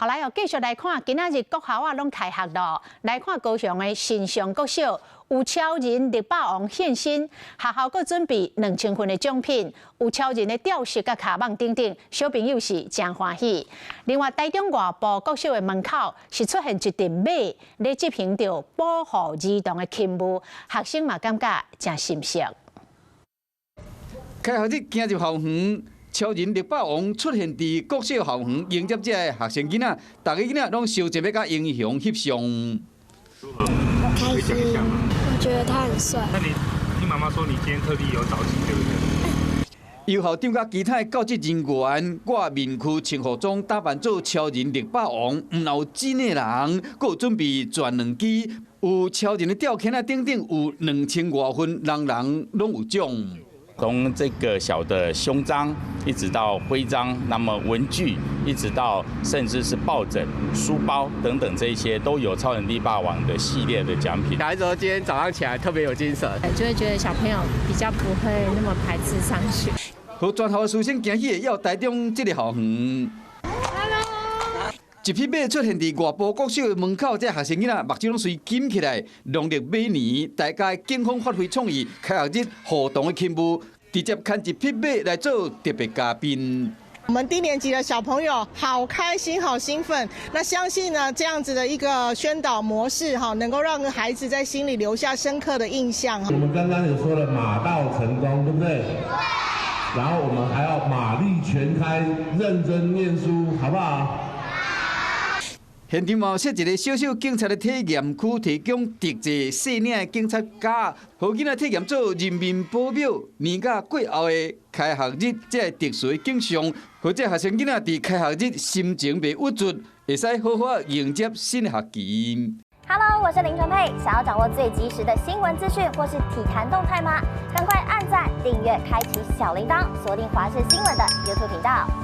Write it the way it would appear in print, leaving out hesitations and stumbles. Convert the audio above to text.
好來哦，繼續來看，今仔日國校仔攏開學咯。來看高雄的新上國小，有超人力霸王現身，學校閣準備2000份的獎品，有超人的吊飾佮跤蠓等等，小朋友是誠歡喜。另外，台中外埔國小的門口是出現一陣馬，咧執行著保護兒童的勤務，學生嘛感覺誠心適。開學日行入校園，超人力霸王出現佇國小校園迎接這个學生囡仔，逐个囡仔攏相爭欲佮英雄翕相。開心，我覺得他很帥。那你聽媽媽說，你今天特地有早起，對不對？由校長佮其他的教職人員掛面具、穿服裝，打扮做超人力霸王，毋但有真的人，閣有準備轉輪機，有超人的吊鉗仔等等，有2000外份，人人攏有獎。從這個小的胸章，一直到徽章，那麼文具，一直到甚至是抱枕、書包等等，這些都有超人力霸王的系列的獎品。小孩說今天早上起來特別有精神，就會覺得小朋友比較不會那麼排斥上學。予全校師生驚喜的佇台中這个校園。一匹馬出現佇外埔國小的門口，這學生囡仔目睭攏隨金起來。農曆馬年，大家警方發揮創意，開學日互動的勤務，直接牽一匹馬來做特別嘉賓。我們低年級的小朋友好開心，好興奮。那相信呢，這樣子的一個宣導模式，哈，能夠讓孩子在心裡留下深刻的印象。我們剛剛有說了馬到成功，對不對？對。然後我們還要馬力全開，認真念書，好不好？現場嘛設一個小小警察的體驗區，提供特製細領的警察甲，予囡仔體驗做人民保鏢。年假過後的開學日，這个特殊的景象，予這學生囡仔佇開學日心情袂鬱卒，會使好好迎接新學期。 Hello，我是林純佩，想要掌握最及時的新聞資訊或是體壇動態嗎？趕快按讚、訂閱、開啟小鈴鐺，鎖定華視新聞的 YouTube 頻道。